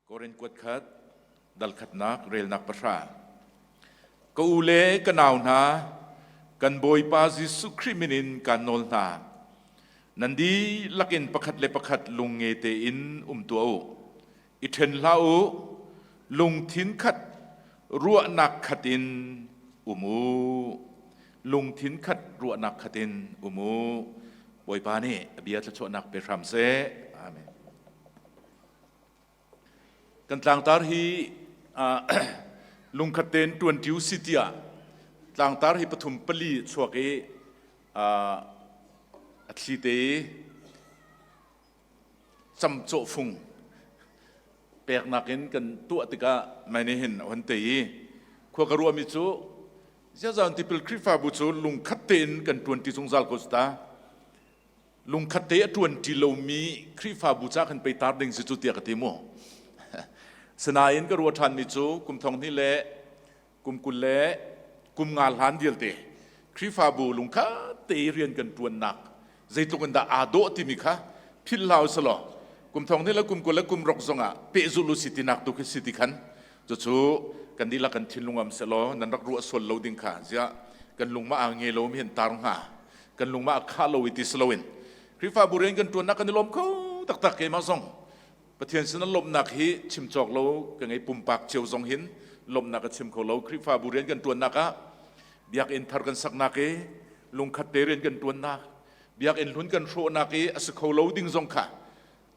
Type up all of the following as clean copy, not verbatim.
Korin kuat khat dal khatnak relnak pahra. Ka u le ka nau hna, kan Bawipa Jesuh Khrih min in kaan nawl hna. Nan dihlak in pakhat le pakhat lung nge tein um tuah u. I ṭhen hlah u, lungthin khat, ruahnak khat in um u. Lungthin khat, ruahnak khat in um u. Bawipa nih a bia thluachuahnak pe hram seh. Amen. Kan tlangtar hi lungkhat tein ṭuanṭi u si tiah tlangtar hi pathum pali chuak i a thli te i camcawh fung peknak in kan tuah tikah mei nih hin a hun te i khua ka ruahmi cu ziazan tipil Khrihfabu cu lungkhat tein kan ṭuanṭi zungzal ko cu ta. Lungkhat te a ṭuanṭi lomi Khrihfabu ca kan pei tar ding si cu tiah ka ti mu. Sinain ka ruah ṭhanmi cu kum thong hnih le kum 20 le kum nga hlan vialte Khrihfabu lungkhat te i rian kan ṭuannak zeitluk in dah aa dawh timi kha philh hlah usalaw kum thong hnih le kum 20 le kum ruk zongah pehzulh u si tinak tu khi si ti khan cucu kan dihlak kan thinlung am selaw nan rak ruah sual lo ding kha ziah kan lung ma aa nge lo mi hin tar hnga kan lung ma a khah lo i ti si loin Khrihfabu rian kan ṭuannak kan i lawm kho taktak keimah zong Pathian sin lawmhnak hi chim cawk lo ka ngei pumpak cio zong hin lawmhnak ka chim kho lo Khrihfabu rian kan ṭuannak ah biakinn thar kan saknak i lungkhat te rian kan ṭuannak biakinn hlun kan hrawhnak i a si kho lo ding zong kha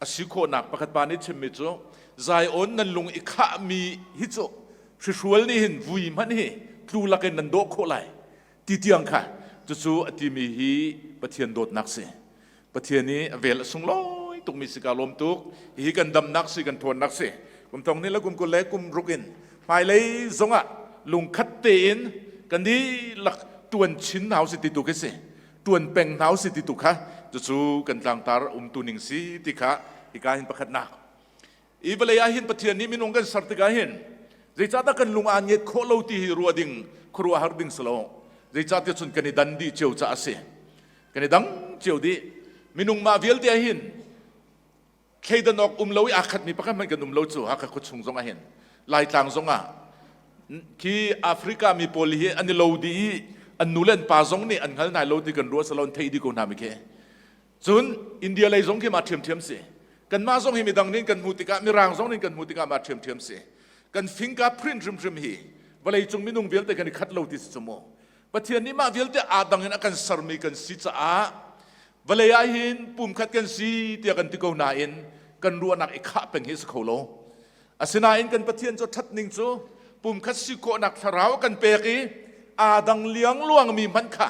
a si khawhnak pakhat pa nih chimmi cu Zion nan lung i khahmi hi cu hrihrual nih hin vui hmanh hi tlu lakin nan dawh khawh lai ti tiang kha cucu a timi hi Pathian dawtnak si. Pathian i a vel a sunglawi tukmi si ka lawm tuk. Hihi kan damnak si, kan ṭhawnnak si. Kum thong ni le kum 20 le kum ruk in hmailei zongah lungkhat tein kan dihlak ṭuan chin hna usih ti tu khi si. Ṭuan peng hna usih ti tu kha cucu kan tlangtar umtu ning si ti kha hika hin pakhatnak. I vawlei ah hin Pathian nih minung kan ser tikah hin zeicahdah kan lung aa nget khawh lo ti hi ruah ding khuaruahhar ding si lo. Zeicahtiah cun kan i dan dih cio caah a si. Kan i dang cio dih. Minung mah vialte ah hin thleidan awk um lo i aa khatmi pakhat hmanh kan um lo cu Hakha khuachung zong ah hin Laitlang zong ah khi Africa mi pawl hi an i lo dih i an nu le an pa zong nih an hngal nai lo ti kan ruah salo an theih dih ko hna mi khi. Cun India lei zong khi mah ṭhiamṭhiam si. Kanmah zong hi midang nih kan hmuh tikah, Mirang zong nih kan hmuh tikah mah ṭhiamṭhiam si. Kan fingerprint hrimhrim hi vawleicung minung vialte kan i khat lo ti si cu mu. Pathian nih mah vialte aa dang in a kan sermi kan si caah vawlei ah hin pumkhat kan si tiah kan ti ko nain kan ruahnak i khah peng hi a si kho lo. Asinain kan Pathian cu ṭhat ning cu pumkhat si khawhnak thlarau a kan pek i aa dang liangluangmi hmanh kha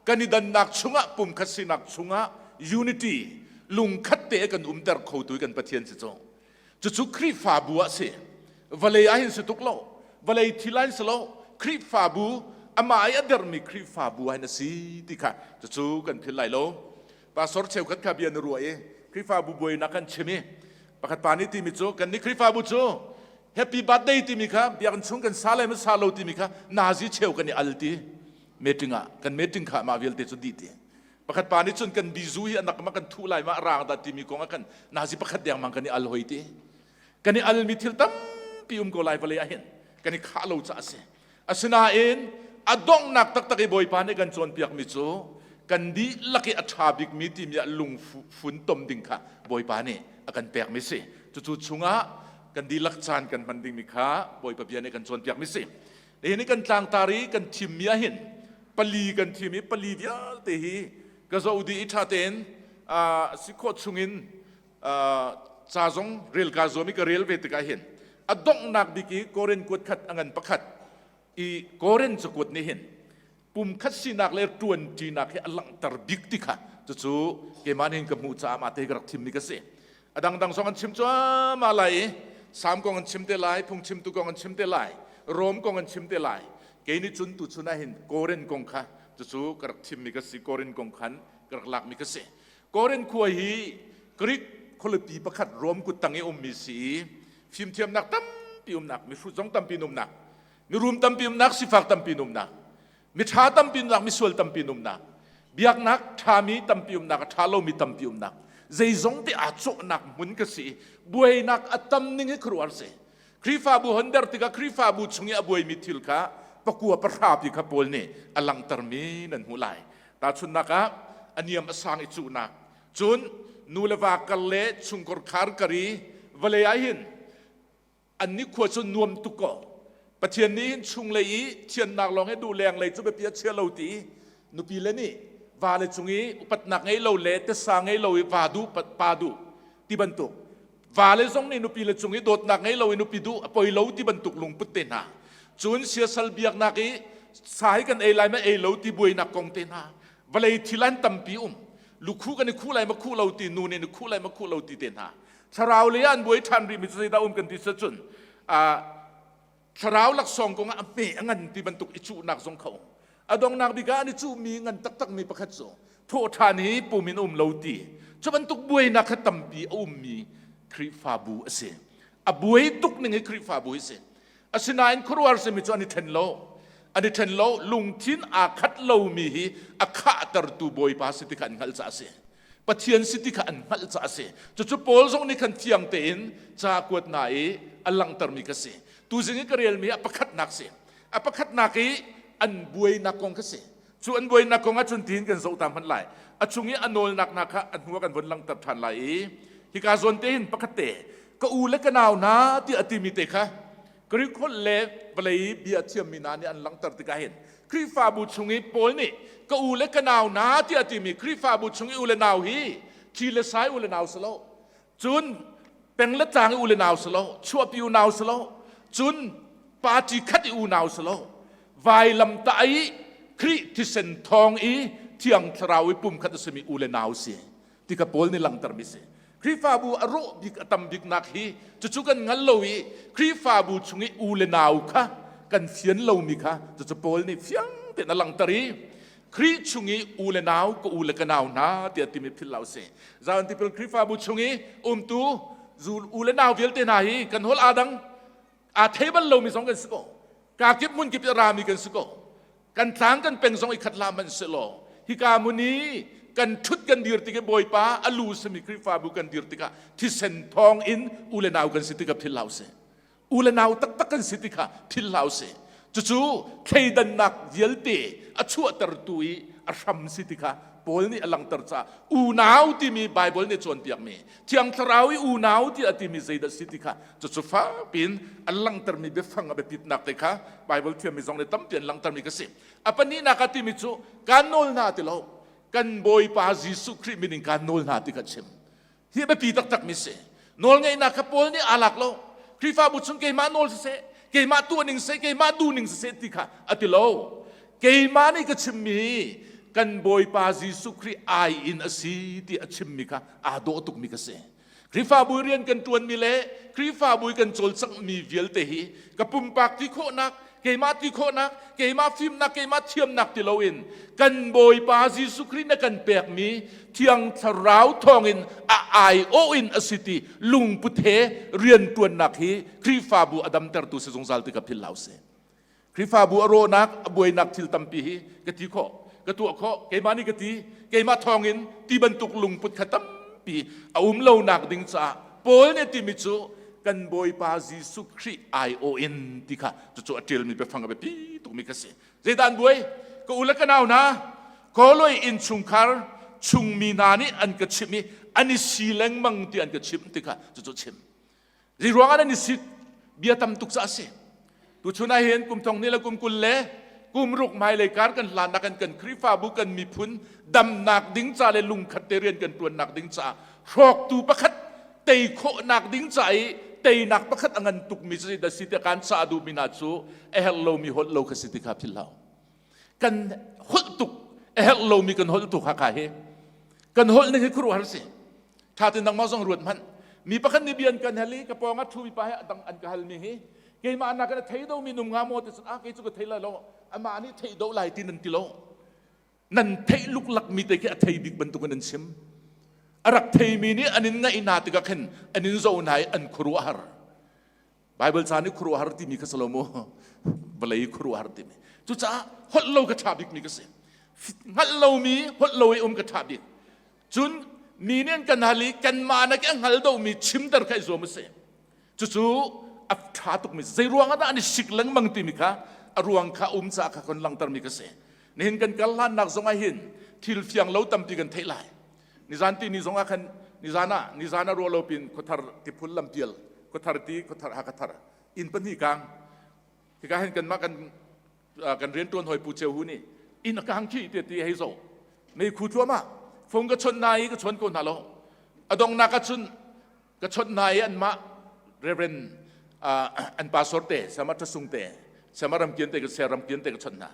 kan i dannak chungah pumkhat sinak chungah unity lungkhat te kan umter khotu kan Pathian si cu cucu Khrihfabu ah si vawlei ah hin si tuk lo vawlei thil ah hin si lo Khrihfabu amah i a dermi Khrihfabu ah hin a si ti kha cucu kan philh lai lo pastor cheukhat kha bia na ruah i Khrihfabu buainak kan chim i pakhat pa nih timi cu kan nih Khrihfabu cu happy birthday timi kha biakinn chung kan sa lai ma sa lo timi kha nazi cheu kan i al ti meeting ah kan meeting kha mah vialte cu dih ti pakhat pa nih cun kan bizu hi anak ma kan thuh lai ma rang dah timi kong ah kan nazi pakhat deng mang kan i al hoi ti kan i almi thil tampi um ko lai vawlei ah hin kan i khah lo caah a si asinain a donghnak taktak i bawipa nih kan cawnpiakmi cu kan dihlak i a ṭha bikmi timi ah lungfun tom ding kha bawipa nih a kan pekmi si cucu chungah kan dihlak caan kan hman dingmi kha bawipa bia nih kan cawnpiakmi si Nihin kan tlangtar i kan thimmi ah hin pali kan thim i pali vialte hi ka zoh dih i ṭha tein si khawh chungin ca zong rel kaa zuam i ka rel ve tikah hin a donghnak bik i Korin kuat khat a ngan pakhat i Korin cakuat nih hin pumkhat sinak le ṭuanṭinak hi a langhter bik ti kha cucu keimah nih ka hmuh caah mah te ka rak thimmi ka si. A dangdang zong an chim cuahmah lai i Salm kong an chim te lai, phungchimtu kong an chim te lai, Rom kong an chim te lai. Kei nih cun tuchun ah hin Korin kong kha cucu ka rak thimmi ka si, Korin kong khan ka rak lakmi ka si. Korin khua hi Greek khualipi pakhat Rom kuttang i ummi si i fimthiamnak tampi umnak, mihrut zong tampi umnak, mirum tampi umnak, sifak tampi umnak, miṭha tampi umnak, misual tampi umnak, biaknak ṭhami tampi umnak, a ṭha lomi tampi umnak. Zeizong te aa cawhnak hmun ka si i buainak a tam ning hi khuaruahhar si. Khrihfabu hon der tikah Khrihfabu chung i a buaimi thil kha pakua pahra pi kha Paul nih a langhtermi nan hmuh lai. Tahchunhnak ah a niam a sang i cuhnak, cun nu le va kar le chungkhar khar kar i vawlei ah hin an ni khua cu nuam tuk ko. Pathian nih hin chunglei i thiannak lawng hi duh lenglei cu biapi a chia lo ti i nupi le nih vale cung i upatnak ngei lo le tesa ngei lo i va duh pa duh ti bantuk vale zong nih nupi le cung i dawtnak ngei lo i nupi duh a poi lo ti bantuk lungput te hna cun siasal biaknak i sa hi kan ei lai ma ei lo ti buainak kong te hna vawlei thil an tampi um lukhu kan i khuh lai ma khuh lo ti nu nih khuh lai ma khuh lo ti te hna thlarau lei ah an buai ṭhan rih mi cu zeidah um kan ti cun thlarau laksawng kong ah a hme a ngan ti bantuk i cuhnak zong kha um a donghnak bik ah an i cuhmi ngan taktak mi pakhat cu thawhṭhan hi pum in um lo ti cu bantuk buainak kha tampi a ummi Khrihfabu a si a buai tuk ning hi Khrihfabu hi si asinain khuaruahhar simi cu an i ṭhen lo an i ṭhen lo lungthin aa khat lomi hi a khahtertu Bawipa si ti kha an hngalh caah a si Pathian si ti kha an hngalh caah a si. Cucu Paul zong nih khan fiang tein ca kuat hna i a langhtermi kha si. Tuzing i ka relmi a pakhatnak si. A pakhatnak i an buainak kong kha si. Cu an buainak kong ahcun tiin kan zoh ta hmanh lai. A chung i a nawlnak hna kha a hnu ah kan vun langhter ṭhan lai i hika zawn te hin pakhat te ka u le ka nau hna tiah a timi te kha Greek holh le vawlei bia thiammi hna nih an langhter tikah hin Khrihfabu chung i Paul nih ka u le ka nau hna tiah a timi Khrihfabu chung i u le nau hi thi le sai u le nau si lo cun peng le tlang i u le nau si lo chuahpi u nau si lo cun party khat i unau si lo vailamtah i Khrih thisen thawng i Thiang Thlarau i pumkhat a simi u le nau si ti kha Paul nih langhtermi si. Khrihfabu a rawh bik a tam biknak hi cucu kan hngal lo i Khrihfabu chung i u le nau kha kan fian lomi kha cucu Paul nih fiang tein a langhter i Khrih chung i u le nau ka u le ka nau hna tiah timi philh lo si. Zion Tipil Khrihfabu chung i umtu u le nau vialte hna hi kan holh aa dang aa thei bal lomi zong kan si ko. Kaa kip hmun kip i a rami kan si ko. Kan tlang kan peng zong i khat hlah hmanh sehlaw hika hmun i kan ṭhut kan dir tik i Bawipa a lu simi Khrihfabu kan dir tikah thisen thawng in u le nau kan si tikah philh hlah usih. U le nau taktak kan si ti kha philh hlah usih. Cucu thleidannak vialte a chuahtertu i a hram si ti kha Paul nih a langhter caah unau timi Baibal nih cawnpiakmi Thiang Thlarau i unau tiah a timi zeidah si ti kha cucu fakpi in an langhtermi biafang a biapitnak te kha Baibal thiammi zong nih tampi an langhtermi ka si. A pahnihnak ah timi cu kaan nawl hna ti lo kan Bawipa Jesuh Khrih min in kaan nawl hna ti kha chim. Hi a biapi taktakmi si. Nawlngeihnak kha Paul nih aa lak lo. Khrihfabu chung keimah nawl siseh, keimah tuah ning siseh, keimah duh ning siseh ti kha a ti lo. Keimah nih ka chimmi hi kan Bawipa Jesuh Khrih ai in a si ti a chimmi kha aa dawh tukmi ka si. Khrihfabu rian kan ṭuanmi le Khrihfabu kan cawlcanghmi vialte hi ka pumpak ti khawhnak, keimah ti khawhnak, keimah fimnak, keimah thiamnak ti loin kan Bawipa Jesuh Khrih na kan pekmi Thiang Thlarau thawngin a aiawh in a si ti lungput he rianṭuannak hi Khrihfabu a damtertu si zungzal ti ka philh hlah usih. Khrihfabu a rawhnak, a buainak thil tampi hi ka ti khawh, ka tuah khawh, keimah nih ka ti, keimah thawngin ti bantuk lungput kha tampi a um lonak ding caah Paul nih timi cu kan Bawipa Jesuh Khrih aiawh in ti kha cucu a ṭialmi biafang a biapi tukmi kha si. Zeidah an buai? Ka u le ka nau hna, Koloi innchungkhar chungmi hna nih an ka chimh i an i si lengmang ti an ka chimh ti kha cucu chim. Zei ruangah nan i sik? Bia tam tuk caah a si. Tuchun ah hin kum thong ni le kum 20 le kum ruk hmailei kar kan hlannak in kan Khrihfabu kan miphun damnak ding ca le lungkhat te rian kan ṭuannak ding caah hrawktu pakhat tei khawhnak ding ca i teinak pakhat a ngan tukmi cu da si tiah kan cah duhmi hna cu a herh lomi holh lo kha si ti kha philh hlah. Kan holh tuk a herh lomi kan holh tuk hakha hi kan holh ning hi khuaruahhar si. Ṭha tein nangmah zong ruat hmanh. Mi pakhat nih bia an kan hal i ka pawng ah ṭhumi pa he a dang an ka halmi hi keimah nak in a thei domi num hnga maw ti cun ah kei cu ka thei lai lo amah nih theih do lai ti nan ti lo nan theih luklak mi te khi a thei bik bantukin an chim a rak theimi nih an in ngaih hna tikah khin an in zoh hna i an khuaruahhar Bible ca nih khuaruahhar timi kha si lo mu vawlei khuaruahhar timi cucaah holh lo ka ṭha bikmi ka si hngalh lomi holh lo i um ka ṭha bik Cun Mi nih an kan hal i kanmah nak i a hngal domi chimter kha i zuam a si. Cucu a ṭha tukmi zei ruang ah dah an i sik lengmang timi kha a ruang kha um caah kha kan langhtermi ka si. Nihin kan kal hlannak zong ah hin thil fiang lo tampi kan theih lai. Nizan ti ni zong ah khan nizan ah nizan ah ruah lo pin khuathar tiphul lampial khuathar ti khuathar Hakhathar inn pahnih kang hika hin kanmah kan kan rianṭuan hawi Pu Ceu Hu nih inn a kang khi ti ti hei zo meikhu thluahmah phone ka chawnh hna i ka chawn ko hna lo a donghnak ah cun ka chawnh hna i anmah Reverend an pastor te Sama Ṭhasung te Sama Ramkian te ka ser Ramkian te ka chawnh hna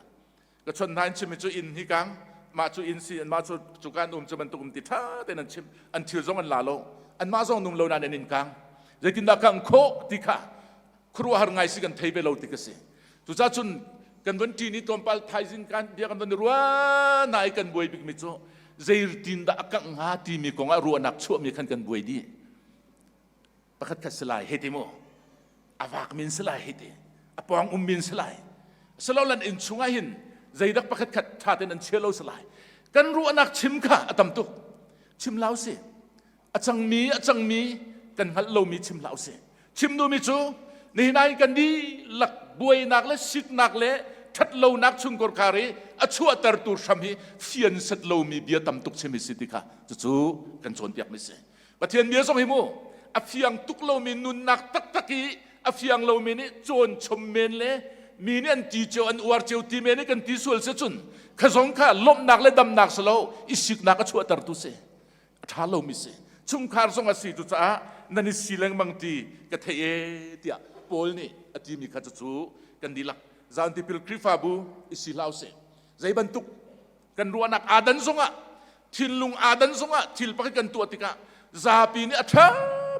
ka chawnh hna in chim cu inn hi kang mah cu inn si mah cu cu kan um cu bantuk um ti ṭha tein an chim an thil zong an la lo anmah zong nung lo nain an inn kang zeitindah kang khawh ti kha khuaruahhar ngai si kan thei ve lo ti ka si cucaah cun kan von ṭin i tlawmpal thaizing kan bia kan von i rua na i kan buai bikmi cu zeitin dah a kangh hnga timi kong ah ruahnak chuahmi khan kan buai dih pakhat khat si lai hei ti mu a vak min si lai hei ti a pawng um min si lai silolan inn chungah hin zeidak pakhat khat ṭha tein an chia lo si lai kan ruahnak chim kha a tam tuk chim lau si a cangmi a cangmi kan hngalh lomi chim hlah usih chim duhmi cu nihin ah kan dihlak buainak le siknak le ṭhatlonak chungkhar khar i a chuahtertu hram hi fian set lomi bia tam tuk chim hi si ti kha cucu kan cawnpiakmi si Pathian bia zong hi mu a fiang tuk lomi nunnak taktak i a fiang lomi nih cawn chom men le mi nih an ti cio an uar cio ti men i kan ti sual si cun kha zong kha lawmhnak le damnak si lo i siknak a chuahtertu si a ṭha lomi si chungkhar zong a si cucaah nan i si lengmang ti ka theih e tiah Paul nih a timi kha cucu kan dihlak zan tipil Khrihfabu i si hlah usih zei bantuk kan ruahnak aa dan zongah thinlung aa dan zongah thil pakhat kan tuah tikah zapi nih a ṭha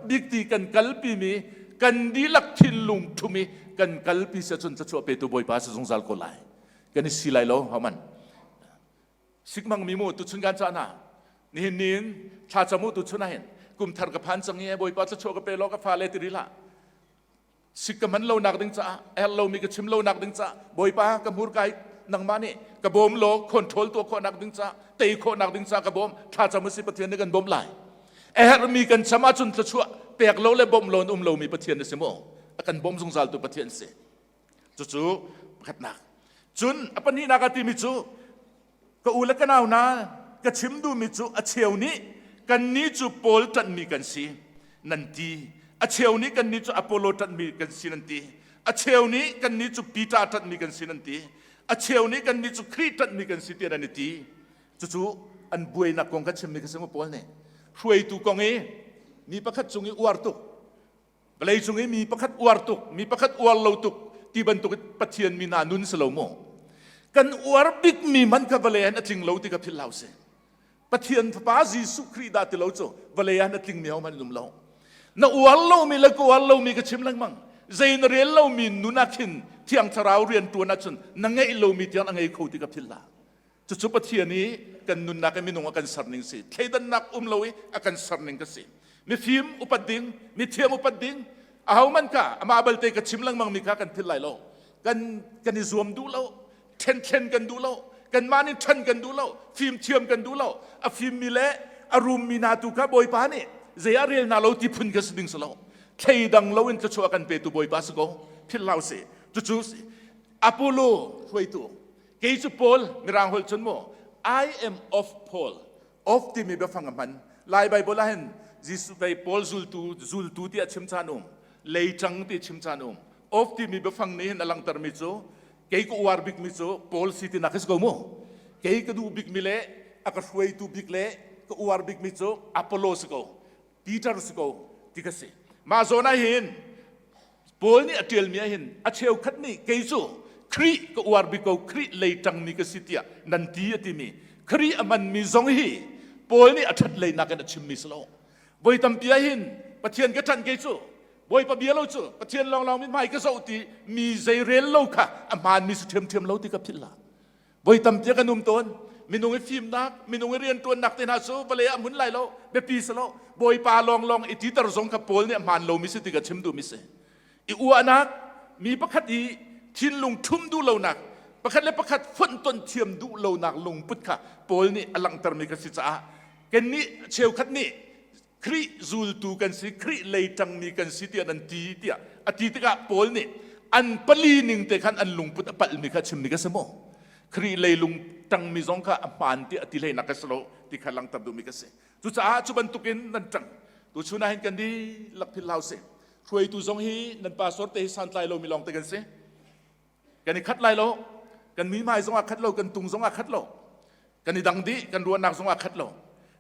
bik ti kan kalpimi kan dihlak thinlung ṭhum i kan kalpi si ahcun cachuah petu Bawipa si zungzal ko lai kan i si lai lo homan Sikmang mi mu tuchun kan cah hna. Nihin ni in thlacam u tuchun ah hin kum thar ka phan cang i Bawipa thluachuah ka pe law ka fale ti rih hlah. Sik ka hman lo nak ding caah a herh lomi ka chim lo nak ding caah Bawipa ka hmurka hi nangmah nih ka bawm law control tuah khawh nak ding caah tei khawh nak ding caah ka bawm thlacam usih Pathian nih kan bawmh lai. A herhmi kan cham ahcun thluachuah pek lo le bawmh lo in um lomi Pathian na si maw? A kan bawm zungzal tu Pathian si. Cucu pakhatnak. Cun a pahnihnak a timi cu ka u le ka nau hna ka chim duhmi cu a cheu nih kannih cu Paul ṭanhmi kan si nan ti. A cheu nih kannih cu Apollo ṭanhmi kan si nan ti. A cheu nih kannih cu Peter ṭanhmi kan si nan ti. A cheu nih kannih cu Khrih ṭanhmi kan si tiah nan i ti. Cucu an buainak kong ka chimmi ka si mu Paul nih. Hruaitu kong i mi pakhat cung i uar tuk Vawleicung i mi pakhat uar tuk, mi pakhat uar lo tuk ti bantuk Pathian mi hna nun si lo maw? Kan uar bikmi hmanh kha vawlei ah a tling lo ti kha philh hlah usih. Pathian Fapa Jesuh Khrih dah ti lo cu vawlei ah a tlingmi hohmanh an um lo. Na uar lomi le ka uar lomi ka chim lengmang. Zei na rel lomi nun ah khin Thiang Thlarau rian ṭuan ahcun na ngeih lomi tiang a ngei kho ti kha philh hlah. Cucu Pathian i kan nunnak i minung a kan serning si. Thleidannak um lo i a kan serning ka si. Mifim upat ding, mithiam upat ding, ahoman kha amah balte ka chim lengmang mi kha kan philh lai lo. Kan kan i zuam duh lo, ṭhen kan duh lo, kanmah nih ṭhan kan duh lo, fimthiam kan duh lo. A fimmi le a rummi hna tu kha Bawipa nih zei ah rel hna lo ti phun kha si ding si lo. Thleidang lo in thluachuah kan petu Bawipa si ko. Philh hlah usih. Cucu Apollo hruaitu Kei cu Paul, Mirang holh cun mu, I am of Paul. Of timi biafang a hman. Lai Bible ah hin Jesuh vei Paul zultu, zultu ti a chim caan um. Leicang ti chim caan um. Of timi biafang nih hin a langhtermi cu kei ka uar bikmi cu Paul si tinak hi si ko mu. Kei ka duh bikmi le a ka hruaitu bik le ka uar bikmi cu Apollo si ko. Peter si ko ti ka si. Mah zawn ah hin Paul nih a ṭialmi ah hin a cheukhat nih kei cu Khrih ka uar bik ko Khrih lei ṭangmi ka si tiah nan ti a timi Khrih a hmanmi zong hi Paul nih a ṭhat leinak in a chimmi si lo. Voi tampi ah hin Pathian ka ṭanh kei cu Bawipa bia lo cu Pathian lawnglawng mithmai ka zoh ti mi zei rel lo kha a hmaanmi si ṭhiamṭhiam lo ti ka philh hlah. Voi tampi kan um tawn. Minung i fimnak, minung i rianṭuannak te hna cu vawlei ah hmun lai lo, biapi si lo. Bawipa lawnglawng i titer zong kha Paul nih a hmaan lomi si ti ka chim duhmi si. I uahnak, mi pakhat i thinlung ṭhum duh lonak, pakhat le pakhat fonhtonh thiam duh lonak lungput kha Paul nih a langhtermi kha si caah. Kannih cheukhat nih Khrih zultu kan si, Khrih lei ṭangmi kan si tiah nan ti tiah a ti tikah Paul nih an pali ning te khan an lungput a palhmi kha chim ni ka si maw? Khrih lei lung ṭangmi zong kha a hmaan tiah a ti hleinak ka si lo ti kha langhter duhmi ka si. Cucaah cu bantukin nan ṭang. Tuchun ah hin kan dihlak philh hau si. Hruaitu zong hi nan pastor te hi santlai lomi lawng te kan si. Kan i khat lai lo. Kan mihmai zong ah khat lo, kan tung zong ah khat lo. Kan i dang dih, kan ruahnak zong ah khat lo.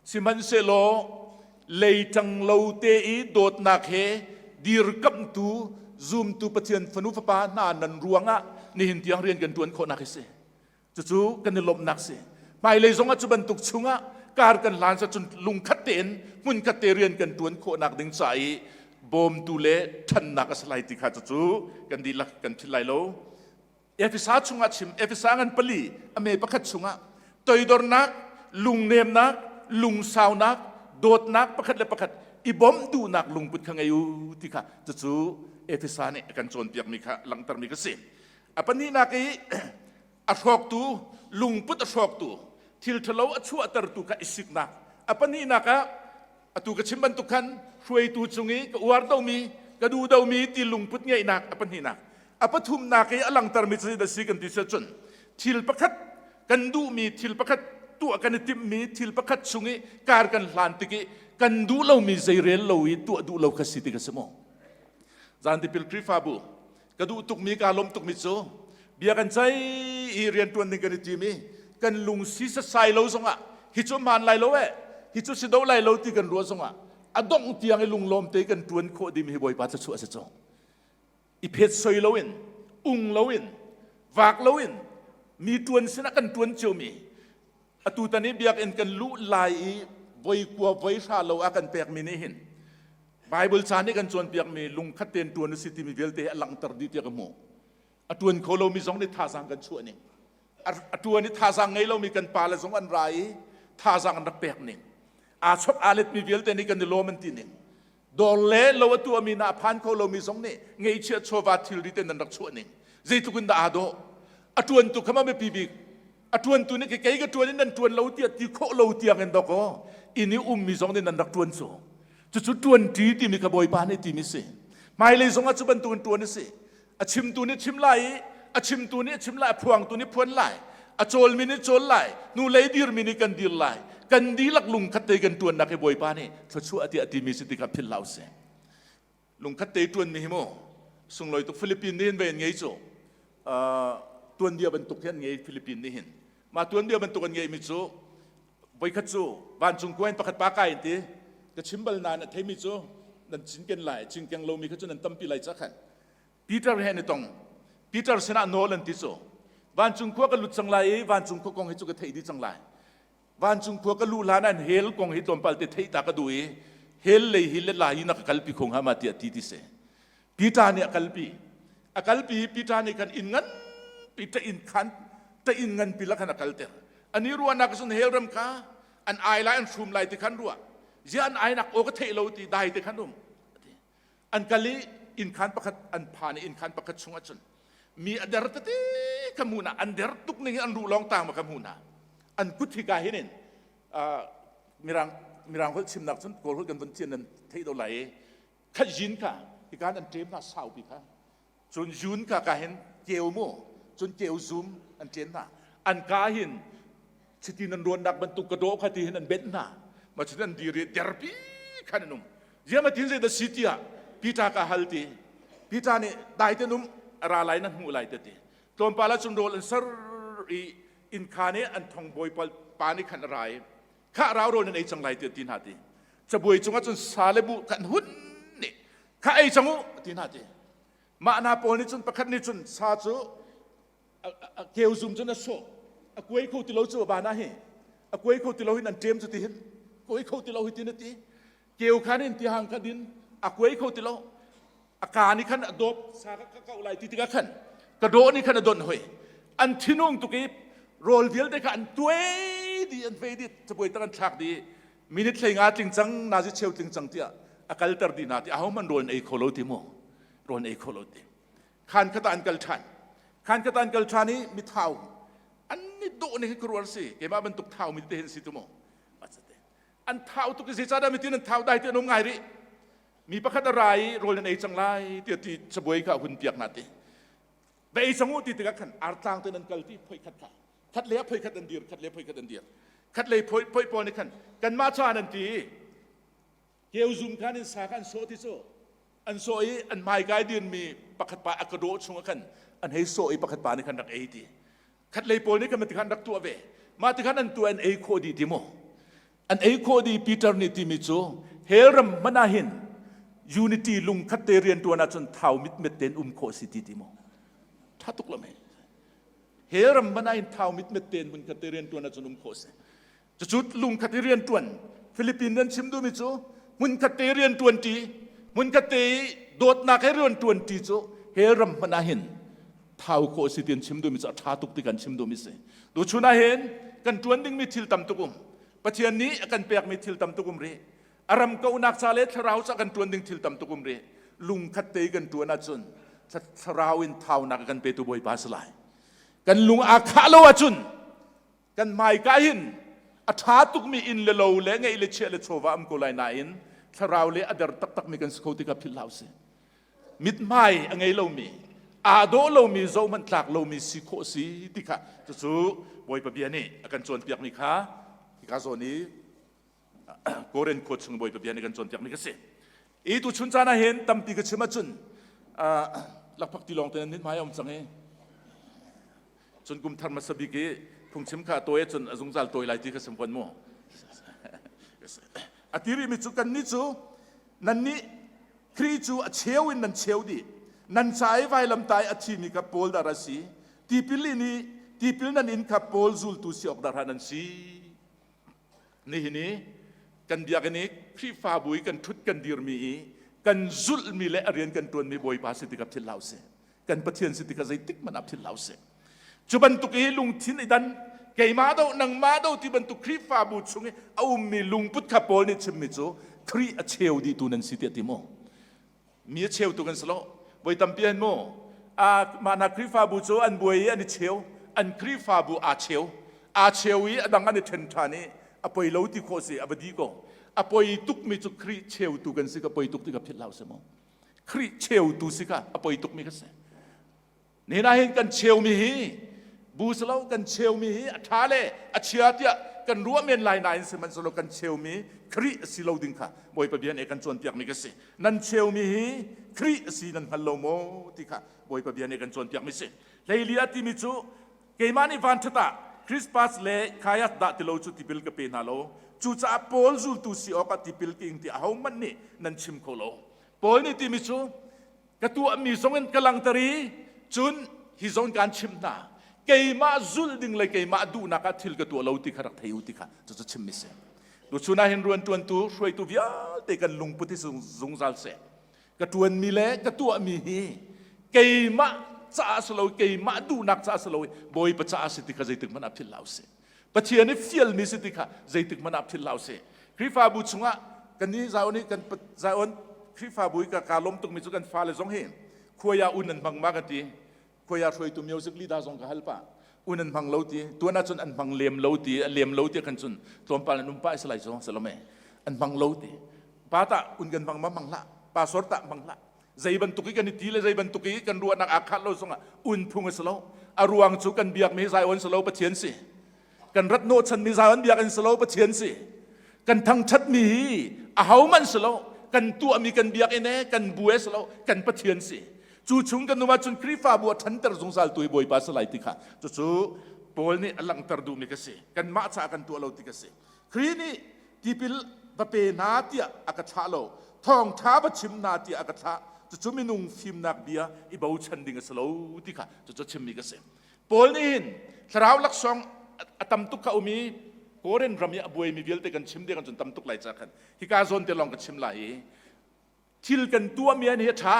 Sihmanhsehlaw leitang lo te i dawtnak he dirkamhtu zumtu Pathian fanu fapa hna nan ruangah nihin tiang rian kan ṭuan khawhnak hi si. Cucu kan i lawmhnak si. Hmailei zongah cu bantuk chungah kar kan hlan sa cun lungkhat tein hmunkhat te rian kan ṭuan khawhnak ding ca i bawmtu le ṭhannak a si lai ti kha cucu kan dihlak kan philh lai lo. Efesa chungah chim Efesa ngan pali a me pakhat chungah toidornak, lungnemnak, lungsaunak, dawtnak pakhat le pakhat i bawmh duhnak lungput kha ngei u ti kha cucu Efesa nih a kan cawnpiakmi kha langhtermi ka si. A pahnihnak i a hrawktu lungput a hrawktu thil ṭhalo a chuahtertu kha i siknak. A pahnihnak ah atu ka chim bantuk khan hruaitu cung i ka uar domi ka duh domi ti lungput ngeihnak a pahnihnak. A pathumnak i a langhtermi cu zeidah si kan ti cun thil pakhat kan duhmi thil pakhat tuah kan i timhmi thil pakhat chung i kar kan hlan tik i kan duh lomi zeirel lo i tuah duh lo kha si ti ka si maw? Zan tipil Khrihfabu ka duh tukmi kaa lawm tukmi cu bia kan ceih i rianṭuan ding kan i tim i kan lungsi sasai lo zongah hi cu hmaan lai lo eh hi cu si do lai lo ti kan ruah zongah a dongh tiang i lunglawm te kan ṭuan khawh dimi hi Bawipa thluachuah a si cu i phet soi loin ung loin vak loin mi ṭuan sinah kan ṭuan ciomi atu tan i biakinn kan luh lai i voi kua voi hra lo a kan pekmi nih hin Bible ca nih kan cawnpiakmi lungkhat tein ṭuan u si timi vialte hi a langhter dih tiah ka hmuh. A ṭuan kho lomi zong nih thazaang kan chuah ning. A ṭuan i thazaang ngei lomi kan pale zong an ra i thazaang an rak pek ning. Aa chok aa letmi vialte nih kan i lawm an ti ning. Dawr le lo a tuahmi na a phan kho lomi zong nih ngeihchiah chawva thilri te nan rak chuah ning. Zeitluk in dah aa dawh. A ṭuantu kha ma biapi bik. A ṭuantu nih kei ka ṭuan in nan ṭuan lo tiah ti khawh lo tiang in dawkaw inn i ummi zong nih nan rak ṭuan cu. Cucu ṭuanṭi timi kha Bawipa nih timi si. Hmailei zongah cu bantukin ṭuan a si. A chimtu nih chim lai i a chimtu nih a chim lai, a phuangtu nih phuan lai, a cawlmi nih cawl lai, hnulei dirmi nih kan dir lai. Kan dihlak lungkhat te kan ṭuannak hi Bawipa nih thluachuah tiah a timi si tikah philh hlah usih. Lungkhat te ṭuanmi hi mu sunglawi tuk Philippine nih hin vei an ngei cu. Tuanbia bantuk hi an ngei Philippine nih hin. Mah tuanbia bantuk an ngeihmi cu voikhat cu vancung khua in pakhat pa kai an ti ka chim bal nain a theimi cu nan cinken lai cinkeng lomi kha cu nan tampi lai ca khan Peter he an i tong Peter sinah nawl an ti cu vancung khua ka lut cang lai i vancung khua kong hi cu ka theih dih cang lai vancung khua ka luh hlan an hell kong hi tlawmpal te theih ta ka duh i hell lei hi le lai in a ka kalpi kho hnga ma tiah ti ti si Peter nih a kalpi. A kalpi Peter nih khan inn nganpi ta inn khan ta inn nganpi la khan a kalter. Ani ruahnak cun hell ram kha an ai lai an hrum lai ti khan ruah. Zia an ainak aw ka theih lo ti dai te khan um. An kal i inn khan pakhat an phan i inn khan pakhat chungah cun mi a der tete ka hmu na an der tuk ning an ruh lawng tang ma ka hmu na an kut hi ka hin in mirang mirang holh chimnak cun kawl holh kan vun thian nan theih do lai i khat yin kha hikan an ṭem hna saupi kha cun yun kha ka hin keu mu cun keu zum an ṭen hna an ka hin chiti nan ruannak bantuk ka dawh kha ti hin an benh hna ma cun an dir i derpi khan an um ziama tin zei da si tiah Peter ka hal ti Peter nih dai te num ra lai na hmuh lai te ti tlawmpal ah cun rawl an ser i inn kha nih an thong bawi pa nih khan a ra i khah rau rawl nan ei cang lai tiah ti hna ti cabuai cungah cun sa le buh kan hun nih kha ei cang u ti hna ti mah hna pawl nih cun pakhat nih cun sa cu keu zum cun a sawh a kuai kho ti lo cu bana hi a kuai kho ti lo hin an ṭem cu ti hin kuai kho ti lo hi tin a ti keu khan in ti hang kha din a kuai kho ti lo a ka nih khan a dawp sa ka kau lai ti tikah khan ka dawh nih khan a donh hoi an thinung tuk i rawl vialte kha an tuai dih an vei dih cabuai tang an thlak dih minute hlei nga tling cang nazi cheu tling cang tiah a kalter dih hna ti ahohmanh rawl an ei kho lo ti mu rawl an ei kho lo ti khan khata an kal ṭhan khan khata an kal ṭhan i mithau an ni dawh ning hi ka rual si keimah bantuk thau mi te hin si tu mu. An thau tuk i zeicahdah mitin an thau dai ti an um ngai rih. Mi pakhat a ra i rawl nan ei cang lai tiah ti cabuai kha a hun piak hna ti. Va ei cang u ti tikah khan artlang te nan kal ti phoi khat kha. Khat lei ah phoi khat an dir, khat lei phoi khat an dir. Khat lei phoi phoi pawl nih khan kanmah caan an ti. Keu zum khan in sa kha an sawh ti cu. An sawh i an hmaikai dirmi pakhat pa a ka dawh chung ah khan an hei sawh i pakhat pa nih khan rak ei ti. Khatlei pawl nih khan tikhan rak tuah ve. Mah tikhan an tuah an ei khawh dih ti maw? An ei khawh dih Peter nih timi cu hell ram hmanh ah hin unity lungkhat te rian ṭuan ahcun thau mitmet tein um khawh si ti ti maw? Ṭha tuk lo mei. Hell ram hmanh ah hin thau mitmet tein hmunkhat te rian ṭuan ahcun um khawh si. Cucu lungkhat i rianṭuan Philippine an chim duhmi cu hmunkhat te rianṭuan ṭi hmunkhat te i dawtnak he rianṭuan ṭi cu hell ram hmanh ah hin thau khawh si ti an chim duhmi cu a ṭha tuk ti kan chim duhmi si. Tuchun ah hin kan ṭuan dingmi thil tam tuk um. Pathian nih a kan pekmi thil tam tuk um rih. A ram kauhnak ca le thlarau ca kan ṭuan ding thil tam tuk um rih. Lungkhat te i kan ṭuan ahcun thlarau in thaunak a kan petu Bawipa si lai. Kan lung aa khah lo ahcun Kan hmaika hin a ṭha tukmi inn le lo le ngeih le chiah le chawva um ko lai nain thlarau le a der taktakmi kan si kho tikah philh hlah usih. Mithmai a ngei lomi, aa dawh lomi, zohhmanh tlak lomi si khawh si ti kha cucu Bawipa bia nih a kan cawnpiakmi kha hika zawn i Korin khua chung Bawipa bia nih kan cawnpiakmi ka si. I tuchun caan ah hin tampi ka chim ahcun lakphak ti lawng te nan mithmai a um cang i cun kum thar hmasa bik i phungchim kha a tawi ahcun a zungzal tawi lai ti ka sim fawn mu. A ti rihmi cu kannih cu nannih Khrih cu a cheu in nan cheu dih. Nan ca i vailamtai a thimi kha Paul dar a si. Tipil in i tipil nan in kha Paul zultu si awk dar nan si. Nihin i kan biakinn i Khrihfabu i kan ṭhut kan dirmi i kan zulhmi le a rian kan ṭuanmi Bawipa si tikah philh hlah usih. Kan Pathian si tikah zeitik hmanh ah philh hlah usih. Cu bantuk i lungthin i dan keimah do nangmah do ti bantuk Khrihfabu chung i a ummi lungput kha Paul nih chimmi cu Khrih a cheu dihtu nan si tiah ti maw? Mi a cheutu kan si lo. Voi tampi an mu. Mah hna Khrihfabu cu an buai i an i cheu. An Khrihfabu aa cheu. Aa cheu i a dang an i ṭhen ṭhan i a poi lo ti khawh si a va dih ko. A poi tukmi cu Khrih cheutu kan si ka poi tuk ti ka philh hlah usih mu. Khrih cheutu si kha a poi tukmi ka si. Nihin ah hin kan cheumi hi bu si lo kan cheumi hi a ṭha le a chia tiah kan ruah men lai nain sihmanhsehlaw kan cheumi Khrih a si lo ding kha Bawipa bia nih kan cawnpiakmi ka si. Nan cheumi hi Khrih a si nan hngal lo maw ti kha Bawipa bia nih kan cawnpiakmi si. Hleili a timi cu keimah nih vanṭhat ah Christmas le Kaias dah ti lo cu tipil ka pe hna lo. Cucaah Paul zultu si awkah tipil ka ing ti ahohmanh nih nan chim kho lo. Paul nih timi cu ka tuahmi zong in ka langhter i cun hi zong kaan chimh hna keimah zulh ding le keimah duhnak ah thil ka tuah lo ti kha rak thei u ti kha cucu chimmi si tuchun ah hin rianṭuantu hruaitu vialte kan lungput hi zungzal seh ka ṭuanmi le ka tuahmi hi keimah caah si lo keimah duhnak caah si lo bawipa caah si ti kha zeitik hmanh ah philh hlah usih Pathian i fialmi si ti kha zeitik hmanh ah philh hlah usih. Khrihfabu chungah kan nih Zion i kan Zion Khrihfabu i ka ka lawm tukmi cu kan fale zong hi khuai ah un an hmang ma ka ti. Khuai ah hruaitu music leader zong ka hal pah. Un an hmang lo ti. Tuan ahcun an hmang lem lo ti, a lem lo ti kan cun tlawmpal an um pah i salai cu salome. An hmang lo ti. Pa tah un kan hmang ma hmang hlah. Pastor tah hmang hlah. Zei bantuk i kan i ti le zei bantuk i kan ruahnak aa khat lo zongah un phung a si lo. A ruang cu kan biakmi hi Zion si lo Pathian si. Kan rat hnawhchanmi Zion biakinn si lo Pathian si. Kan thangṭhatmi hi ahohmanh si lo. Kan tuahmi kan biakinn he kan bu he si lo kan Pathian si. Cu chung kan um ahcun Khrihfabu a ṭhanter zungzal tu hi Bawipa si lai ti kha cucu Paul nih a langhter duhmi ka si. Kanmah caah kan tuah lo ti ka si. Khrih nih tipil va pe hna tiah a ka thlah lo thawngṭha va chim hna tiah a ka thlah cucu minung fimnak bia i bochan ding a si lo ti kha cucu chimmi ka si Paul nih hin thlarau laksawng a tam tuk kha um i Korin ram i a buaimi vialte kan chim ding cun tam tuk lai ca khan hika zawn te lawng ka chim lai i thil kan tuahmi an hi a ṭha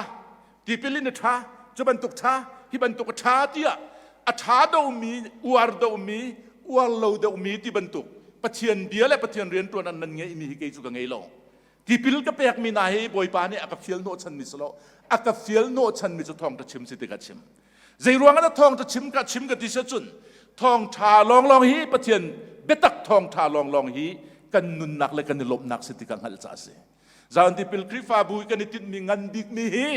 tipil in a ṭha cu bantuk ṭha hi bantuk a ṭha tiah a ṭha domi uar domi uar lo deuhmi ti bantuk Pathian bia le Pathian rianṭuan an nan ngeihmi hi kei cu ka ngei lo tipil ka pekmi hna hi Bawipa nih a ka fial hnawhchanmi si lo a ka fial hnawhchanmi cu thawngṭha chim si ti ka chim zei ruang ah thawngṭha chim ka chim ka ti si cun thawngṭha lawnglawng hi Pathian biatak thawngṭha lawnglawng hi. kan nunnak le kan i lawmhnak si ti kha hngalh ca a si. Zion Tipil Khrihfabu i kan i tinhmi ngan bikmi hi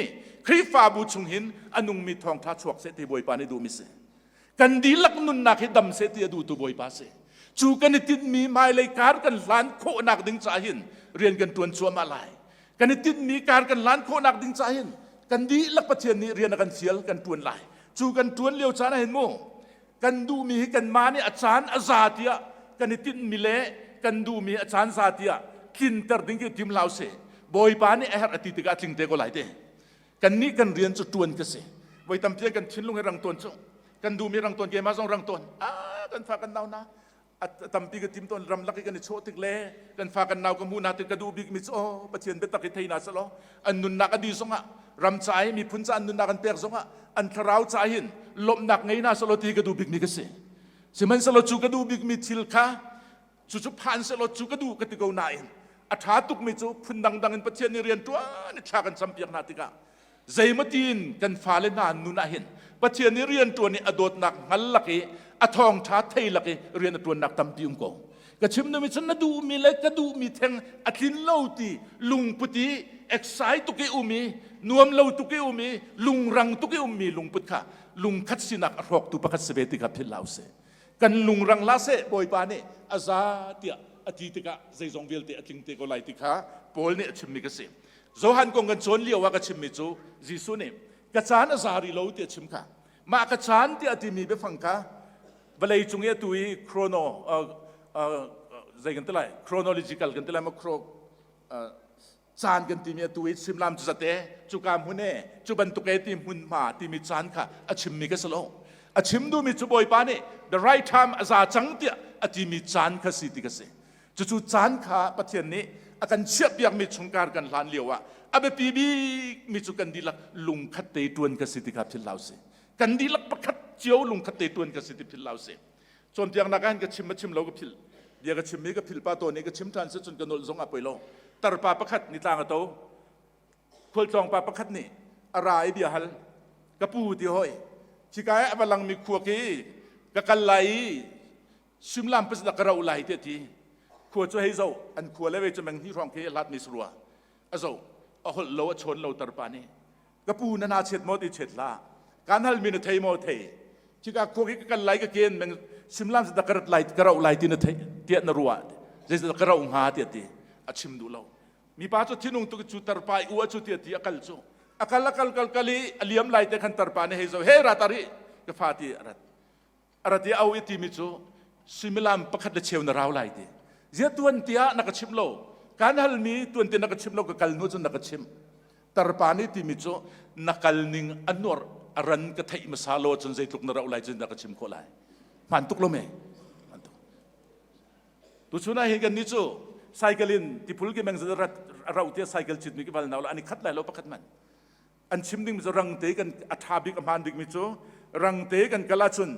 Khrihfabu chung hin a nungmi thawngṭha chuak seh ti Bawipa nih duhmi si. Kan dihlak nunnak hi dam seh ti a duhtu Bawipa si. Cu kan i tinhmi hmailei kar kan hlan khawhnak ding caah hin rian kan ṭuan cuahmah lai. Kan i tinhmi kar kan hlan khawhnak ding caah hin kan dihlak Pathian nih rian a kan fial kan ṭuan lai. Cu kan ṭuan lio caan ah hin mu kan duhmi hi kanmah nih a caan a za tiah kan i tinhmi le kan duhmi a caan za tiah tlinter ding khi tim hlah usih. Bawipa nih a herh a ti tikah a tling te ko lai te. Kannih kan rian cu ṭuan ka si. Voi tampi kan thinlung hi rang tuan cu. Kan duhmi rang tuan keimah zong rang tuan. Ah kan fa kan nau na a tampi ka tim tawn ramlak i kan i chawh tik le kan fa kan nau ka hmuh na tik ka duh bik mi cu aw Pathian biatak i thei na selaw an nunnak a di zongah ram ca i miphun ca an nunnak an pek zongah an thlarau ca hin lawmhnak ngei na selaw ti ka duh bik mi ka si. Sihmanhsehlaw cu ka duh bik mi thil kha cucu phan sehlaw cu ka duh ka ti ko nain a ṭha tukmi cu phun dangdang in Pathian nih rian ṭuan i thla kan campiak hna tikah zeimatin kan fale hna nun ah hin Pathian nih rian ṭuan i a dawtnak hngal lak i a thawngṭha thei lak i rian a ṭuannak tampi um ko. Ka chim numi cun na duhmi le ka duhmi theng a tlin lo ti lungput i excite tuk i um i nuam lo tuk i um i lungrang tuk i ummi lungput kha lungkhat sinak a hrawktu pakhat si ve ti kha philh hlah usih. Kan lungrang hlah seh Bawipa nih a za tiah a ti tikah zeizong vialte a tling te ko lai ti kha Paul nih a chimmi ka si. Johan kong kan cawn lio ah ka chimmi cu Jesuh nih ka caan a za rih lo ti a chim kha. Mah ka caan tiah a timi biafang kha vawlei cung i atu i chrono zei kan ti lai chronological kan ti lai ma chro caan kan timi atu i simlam cu zate cuka hmun e cu bantuk e ti hmunhma timi caan kha a chimmi ka si lo a chim duhmi cu bawipa nih the right time a za cang tiah a timi caan kha si ti ka si cucu caan kha pathian nih a kan chiahpiakmi chungkar kan hlan lio ah a biapi bikmi cu kan dihlak lungkhat te tuan ka si ti kha philh hlah si kan dihlak pakhat cio lungkhat te tuan ka si ti philh hlah si Cawnpiaknak ah hin ka chim a chim lo ka philh. Bia ka chimmi ka philh pa tawn i ka chim ṭhan si cun ka nolh zong ah poi lo. Tarpa pakhat nitlang a to. Khualtlawng pa pakhat nih a ra i bia hal. Ka pu ti hoi. Khika i a va langmi khua khi ka kal lai i suimilam pasarih ka rauh lai tiah ti. Khua cu hei zoh an khua le vei cu meng hnih hrawng khi a hlatmi si rua. A zoh a holh lo a chawn lo tarpa nih. Ka pu na na chet maw ti chet hlah. Kan halmi na thei maw thei. Khika khua khi ka kal lai ka ken meng simlam zata ka rat lai ka rauh lai ti na thei tiah na ruah. Zeizat ka rauh hnga tiah ti. A chim duh lo. Mipa cu thinung tuk cu tarpa i ua cu tiah ti a kal cu. A kal a kal kal kal i a liam lai te khan tarpa nih hei zo he ra tar hi ka fa ti a rat. A rat i au i timi cu suimilam pakhat le cheu na rau lai ti. Zia tuan tiah na ka chimh lo. Kan halmi tuan tiah na ka chimh lo ka kal hnu cun na ka chimh. Tarpa nih timi cu na kal ning a nuarh a ran ka theih hmasa lo cun zeitluk na rauh lai cun na ka chim khawh lai. Hmaan tuk lo me. Hmaan tuk. Tuchun ah hin kan nih cu cycle in tiphul ki meng rat rauh tiah cycle cit mi ki val nau la ani khat lai lo pakhat man. An chim ding mi cu rang te kan a tha bik a hmaan bik mi cu rang te kan kal ahcun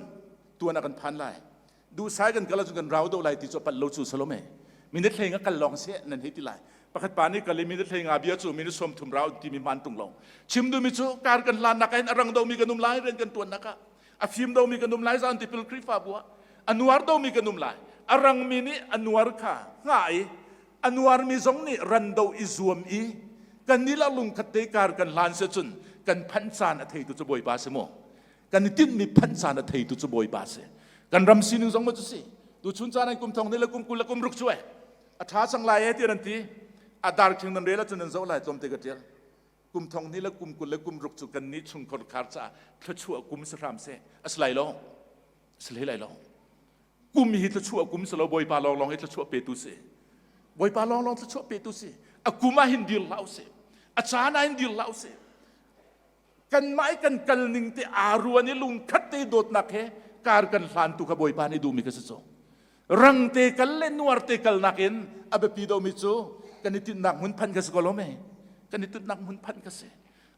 tuan ah kan phan lai. Duhsai kan kal ahcun kan rau deuh lai ti cu a palh lo cu salome. Minute hlei nga kal lawng seh nan hei ti lai. Pakhat pa nih kal i minute hlei nga bia cu minute 30 rau timi hmaan tung lo. Chim duhmi cu kar kan hlannak ah hin a rang domi kan um lai rian kan tuannak ah a fim domi kan um lai zan tipil Khrihfabu ah a nuar domi kan um lai. A rangmi nih a nuar kha hngah i a nuarmi zong nih ran do i zuam i kan nih la lungkhat te kar kan hlan se cun kan phanh caan a theitu cu Bawipa si maw? Kan i tinhmi phanh caan a theitu cu Bawipa si. Kan ram sining zong ma cu si. Tuchun caan an kum thong ni le kum 20 le kum ruk cu ai. A ṭha cang lai e tiah an ti. A dar khing nan rel ahcun nan zoh lai tlawmte ka ṭial. Kum thong hnih le kum 20 le kum ruk cu kan nih chungkhar khar caah thluachuah kum si hram seh. A si lai lo. A si hlei lai lo. Kum hi thluachuah kum si lo Bawipa lawnglawng hi thluachuah petu si. Bawipa lawnglawng thluachuah petu si. A kum ah hin dir hlah usih. A caan ah hin dir hlah usih. Kanmah i kan kal ning te aa ruan i lungkhat te dawtnak he kar kan hlan tu kha Bawipa nih duhmi ka si cu. Rang te kal le nuar te kal nakin a biapi domi cu kan i tinhnak hmun phanh ka si ko lo me. Kan i tinhnak hmun phanh ka si.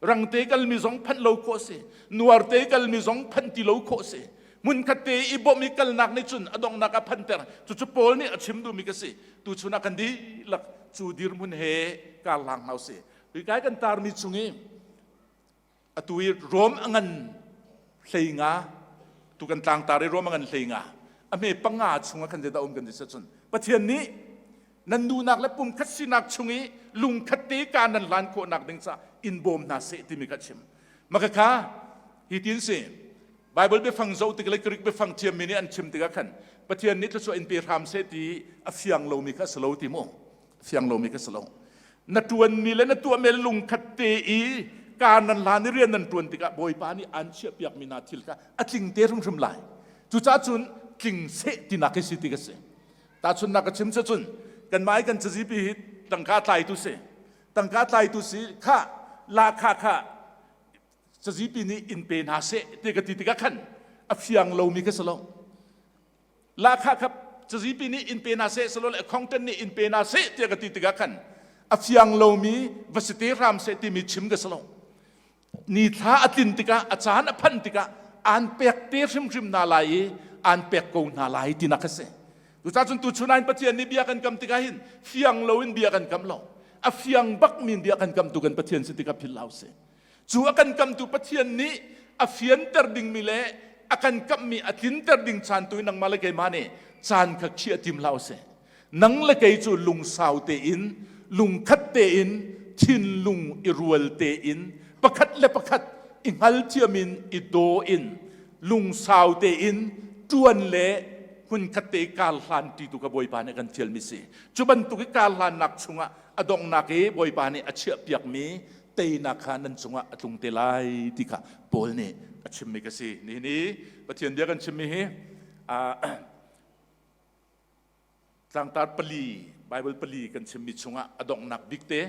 Rang te kalmi zong phanh lo khawh si. Nuar te kalmi zong phanh ti lo khawh si. Hmunkhat te i bawmh i kalnak nih cun a donghnak a phanter. Cucu Paul nih a chim duhmi ka si. Tuchun ah kan dihlak cu dirhmun he kar hlang hna usih. Hika kan tarmi chung i atu i Rom a ngan 15 tu kan tlangtar i Rom a ngan 15 a hme panga chungah khan zeidah um kan ti cun Pathian nih. Nan duhnak le pumkhat sinak chung i lungkhat te ka nan hlan khawhnak ding caah in bawm hna seh timi kha chim. Maka kha hi tin si Bible biafang zoh tik le Greek biafang thiammi nih an chim tikah khan Pathian nih thluachuah in pe hram seh ti a fiang lomi kha a si lo ti mu. Fiang lomi kha si lo. Na ṭuanmi le na tuahmi lungkhat te i ka nan hlan i rian nan ṭuan tikah Bawipa nih aan chiahpiakmi hna thil kha a tling te hrimhrim lai. Cucaah cun tling seh tinak hi si ti ka si. Tahchunhnak ka chim cun kanmah i kan cazipi hi tangka tlaitu si. Tangka tlaitu si kha lahkhah kha cazipi nih in pe hna seh ti ka ti tikah khan a fiang lomi ka si lo. Lahkhah kha cazipi nih in pe hna seh silole accountant nih in pe hna seh tiah ka ti tikah khan a fiang lomi va si te hram seh timi chim ka si lo. Ni thla a tlin tikah a caan a phanh tikah aan pek te hrimhrim hna lai i aan pek ko hna lai tinak a si. Cucaah cun tuchun ah Pathian nih bia kan kam tikah hin fiang loin bia kan kam lo. A fiang bakmi bia kan kamtu kan Pathian si tikah philh hlah usih. Cu a kan kamtu Pathian nih a fianter dingmi le a kan kamhmi a tlinter ding caan tu in nangmah le keimah nih caan kha khiah tim hlah usih. Nang le kei cu lungsau tein, lungkhat tein, thinlung i rual tein, pakhat le pakhat i hngalthiam in i daw in, lungsau tein ṭuan le hmunkhat te i kar hlan ti tu ka Bawipa nih a kan fialmi si. Cu bantuk i kar hlannak chungah a donghnak i Bawipa nih a chiahpiakmi teinak kha nan cungah a tlung te lai ti kha Paul nih a chimmi ka si. Nihin i Pathian bia kan chimmi hi tlangtar pali Bible pali kan chimmi chungah a donghnak bik te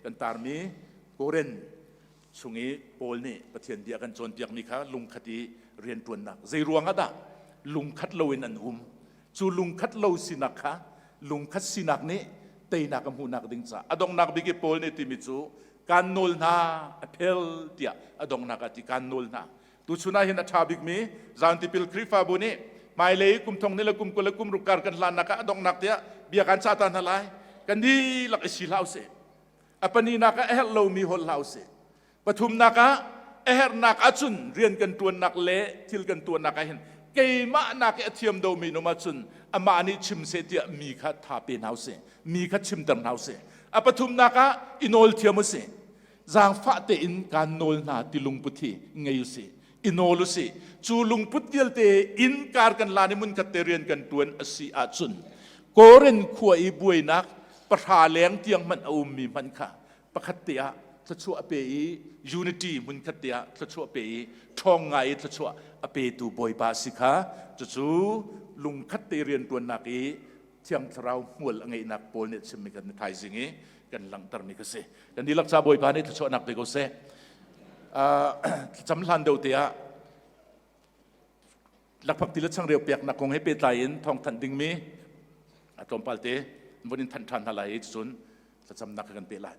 kan tarmi Korin chung i Paul nih Pathian bia kan cawnpiakmi kha lungkhat i rianṭuannak zei ruang ah dah lungkhat loin an um cu lungkhat lo sinak kha lungkhat sinak nih teinak a hmuhnak ding caah a donghnak bik i Paul nih timi cu kaan nawl hna a phel tiah a donghnak ah ti kaan nawl hna tuchun ah hin a ṭha bikmi zan tipil Khrihfabu nih hmailei kum thong ni le kum 20 le kum ruk kar kan hlannak ah a donghnak tiah bia kan cah ta hna lai kan dihlak i si hlah usih a pahnihnak ah a herh lomi holh hlah usih Pathumnak ah a herhnak ahcun rian kan ṭuannak le thil kan tuahnak ah hin keimah nak i a thiam domi num ahcun amah nih chim seh tiah mi kha tha pe hna usih mi kha chimter hna usih a pathumnak ah i nawl thiam usih zaangfah tein kaan nawl hna ti lungput hi ngei usih i nawl usih cu lungput vialte inn kar kan lan i munkhat te rian kan ṭuan a si ahcun Korin khua i buainak pahra leng tiang hmanh a ummi hmanh kha pakhat te ah thluachuah a pe i unity hmunkhat te ah thluachuah pe i ṭhawng ngai i thluachuah a petu Bawipa si kha cucu lungkhat te rianṭuannak i Thiang Thlarau hmual a ngeihnak Paul nih a chimmi kan thaizing i kan langhtermi ka si. Kan dihlak ca Bawipa nih thluachuahnak pe ko seh. Thlacam hlan deuh te ah lakphak ti le changreu peknak kong he pehtlai in thawngthanh dingmi a tlawmpal te vun in thanh ṭhan hna lai i cun thlacamnak kan peh lai.